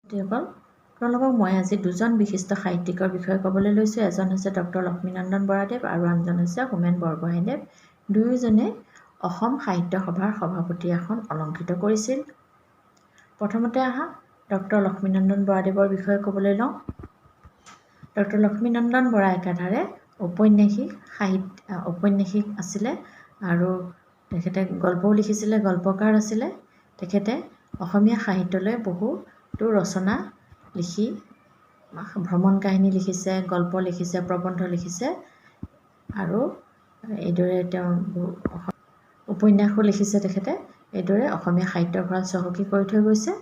ছাত্ৰীসকল, তোমালোকক মই আজি দুজন বিশিষ্ট সাহিত্যিকৰ বিষয়ে ক'বলৈ লৈছোঁ। এজন হৈছে ডক্টৰ লক্ষ্মীনন্দন বৰাদেৱ আৰু আনজন হৈছে হোমেন বৰগোহাঞিদেৱ। দুয়োজনে অসম সাহিত্য সভাৰ সভাপতিৰ আসন অলংকৃত কৰিছিল। প্ৰথমতে আহা, ডক্টৰ লক্ষ্মীনন্দন বৰাদেৱৰ বিষয়ে ক'বলৈ লওঁ। ডক্টৰ লক্ষ্মীনন্দন বৰা একাধাৰে ঔপন্যাসিক আছিলে আৰু তেখেতে গল্পও লিখিছিলে, গল্পকাৰ আছিলে। তেখেতে অসমীয়া সাহিত্যলৈ বহুতো ৰচনা লিখি ভ্ৰমণ কাহিনী লিখিছে, গল্প লিখিছে, প্ৰবন্ধ লিখিছে আৰু এইদৰে তেওঁ উপন্যাসো লিখিছে। তেখেতে এইদৰে অসমীয়া সাহিত্যৰ ভঁৰাল চহকী কৰি থৈ গৈছে।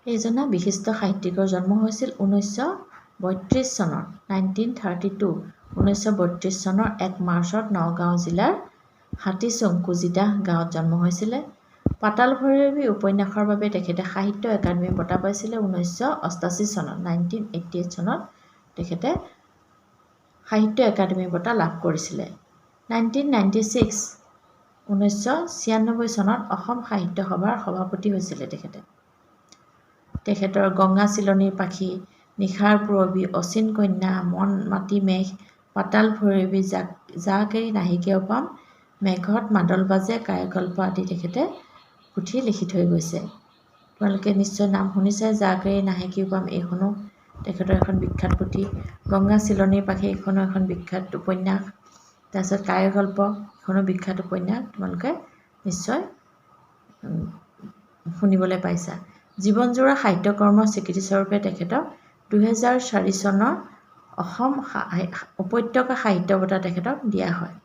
এইজনা বিশিষ্ট সাহিত্যিকৰ জন্ম হৈছিল 1932 চনৰ, 1932, 1932 চনৰ 1 মাৰ্চত নগাঁও জিলাৰ হাতীচুং কুজিদাহ গাঁৱত জন্ম হৈছিলে। পাতাল ভৈৰৱী উপন্যাসৰ বাবে তেখেতে সাহিত্য একাডেমী বঁটা পাইছিলে 1988 চনত। 1988 চনত তেখেতে সাহিত্য একাডেমী বঁটা লাভ কৰিছিলে। 1996, 1996 চনত অসম সাহিত্য সভাৰ সভাপতি হৈছিলে তেখেতে। তেখেতৰ গংগা চিলনীৰ পাখি, নিশাৰ পূৰবী, অচিন কন্যা, মন মাটি মেঘ, পাতাল ভৈৰৱী, জাক এৰি নাহি কিয় পাম, মেঘত মাদল বাজে, কায়াকল্প আদি তেখেতে পুথি লিখি থৈ গৈছে। তোমালোকে নিশ্চয় নাম শুনিছে। জাক এৰি নাহে কিয় পাম, এইখনো তেখেতৰ এখন বিখ্যাত পুথি। গংগা চিলনীৰ পাখি, এইখনো এখন বিখ্যাত উপন্যাস। তাৰপিছত কায়াকল্প, এইখনো বিখ্যাত উপন্যাস। তোমালোকে নিশ্চয় শুনিবলৈ পাইছা। জীৱনজোৰা সাহিত্যকৰ্মৰ স্বীকৃতিস্বৰূপে তেখেতক 2004 চনৰ অসম উপত্যকা সাহিত্য বঁটা তেখেতক দিয়া হয়।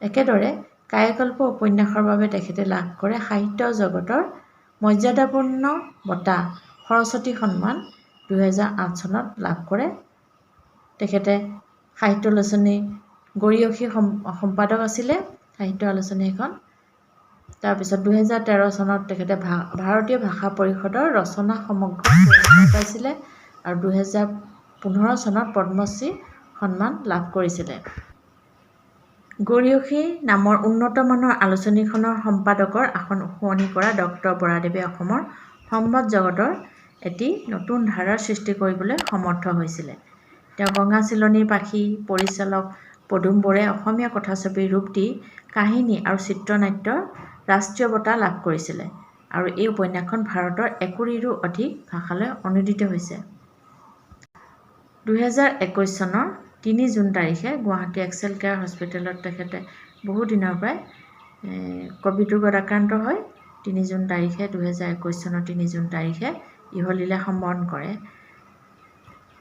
একেদৰে কায়াকল্প উপন্যাসৰ বাবে তেখেতে লাভ কৰে সাহিত্য জগতৰ মৰ্যাদাপূৰ্ণ বঁটা সৰস্বতী সন্মান, 2008 চনত লাভ কৰে। তেখেতে সাহিত্য আলোচনী গৰীয়সী সম্পাদক আছিলে, সাহিত্য আলোচনী এখন। তাৰপিছত 2013 চনত তেখেতে ভাৰতীয় ভাষা পৰিষদৰ ৰচনা সমগ্ৰ পুৰস্কাৰ পাইছিলে আৰু 2015 চনত পদ্মশ্ৰী সন্মান লাভ কৰিছিলে। গৰীয়সী নামৰ উন্নত মানৰ আলোচনীখনৰ সম্পাদকৰ আসন শুৱনি কৰা ডক্টৰ বৰাদেৱে অসমৰ সংবাদ জগতৰ এটি নতুন ধাৰাৰ সৃষ্টি কৰিবলৈ সমৰ্থ হৈছিলে। তেওঁ গঙা চিলনীৰ পাখি, পৰিচালক পদুম বৰাই অসমীয়া কথাছবিৰ ৰূপ দি কাহিনী আৰু চিত্ৰনাট্যৰ ৰাষ্ট্ৰীয় বঁটা লাভ কৰিছিলে আৰু এই উপন্যাসখন ভাৰতৰ 120ৰো অধিক ভাষালৈ অনুদিত হৈছে। 2021 চনৰ 3 জুন তাৰিখে গুৱাহাটী এক্সেল কেয়াৰ হস্পিটেলত তেখেতে বহুদিনৰ পৰাই ক'ভিড ৰোগত আক্ৰান্ত হৈ 3 জুন তাৰিখে, 2021 চনৰ 3 জুন তাৰিখে ইহলীলা সম্বৰণ কৰে।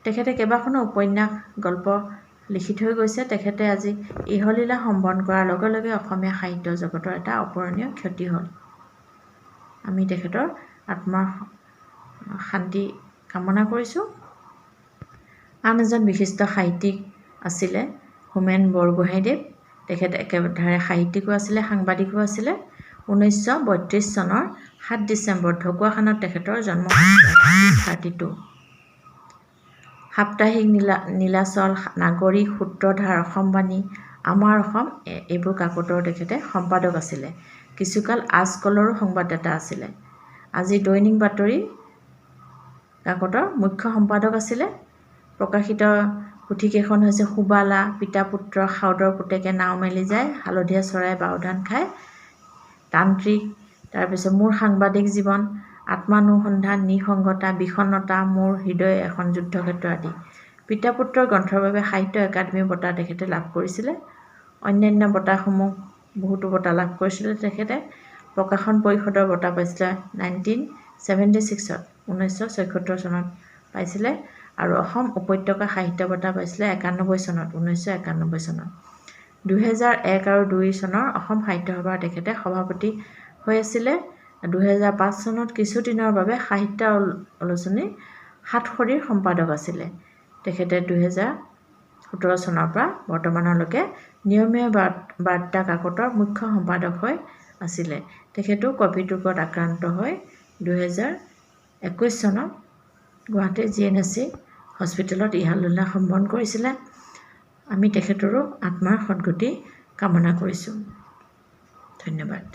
তেখেতে কেইবাখনো উপন্যাস, গল্প লিখি থৈ গৈছে। তেখেতে আজি ইহলীলা সম্বৰণ কৰাৰ লগে লগে অসমীয়া সাহিত্য জগতৰ এটা অপূৰণীয় ক্ষতি হ'ল। আমি তেখেতৰ আত্মাৰ শান্তি কামনা কৰিছোঁ। আন এজন বিশিষ্ট সাহিত্যিক আছিলে হোমেন বৰগোহাঞিদেৱ। তেখেত একেধাৰে সাহিত্যিকো আছিলে, সাংবাদিকো আছিলে। 1932 চনৰ 7 ডিচেম্বৰত ঢকুৱাখানাত তেখেতৰ জন্ম হৈছিলে, 1932। সাপ্তাহিক নীলাচল, নাগৰিক, সূত্ৰধাৰ, অসমবাণী, আমাৰ অসম, এইবোৰ কাকতৰ তেখেতে সম্পাদক আছিলে। কিছুকাল আজকলৰো সংবাদদাতা আছিলে। আজি দৈনিক বাতৰি কাকতৰ মুখ্য সম্পাদক আছিলে। প্ৰকাশিত পুথিকেইখন হৈছে সুবালা, পিতা পুত্ৰ, সাউদৰ পুতেকে নাও মেলি যায়, হালধীয়া চৰাই বাওধান খায়, তান্ত্ৰিক, তাৰপিছত মোৰ সাংবাদিক জীৱন, আত্মানুসন্ধান, নিসংগতা, বিষণ্ণতা, মোৰ হৃদয় এখন যুদ্ধক্ষেত্ৰ আদি। পিতা পুত্ৰৰ গ্ৰন্থৰ বাবে সাহিত্য একাডেমী বঁটা তেখেতে লাভ কৰিছিলে। অন্যান্য বঁটাসমূহ, বহুতো বঁটা লাভ কৰিছিলে তেখেতে। প্ৰকাশন পৰিষদৰ বঁটা পাইছিলে 1976ত, 1976 চনত পাইছিলে আৰু অসম উপত্যকা সাহিত্য বঁটা পাইছিলে 91 চনত, 1991 চনত। 2001 আৰু 2 চনৰ অসম সাহিত্য সভাৰ তেখেতে সভাপতি হৈ আছিলে। 2005 চনত কিছুদিনৰ বাবে সাহিত্য আলোচনী সাতসৰীৰ সম্পাদক আছিলে। তেখেতে 2017 চনৰ পৰা বৰ্তমানলৈকে নিয়মীয়া বাৰ্তা কাকতৰ মুখ্য সম্পাদক হৈ আছিলে। তেখেতো ক'ভিড ৰোগত আক্ৰান্ত হৈ 2021 চনত গুৱাহাটীৰ জিএনএচি হস্পিটেলত ইহলীলা সম্বৰণ কৰিছিলে। আমি তেখেতৰো আত্মাৰ সদগতি কামনা কৰিছোঁ। ধন্যবাদ।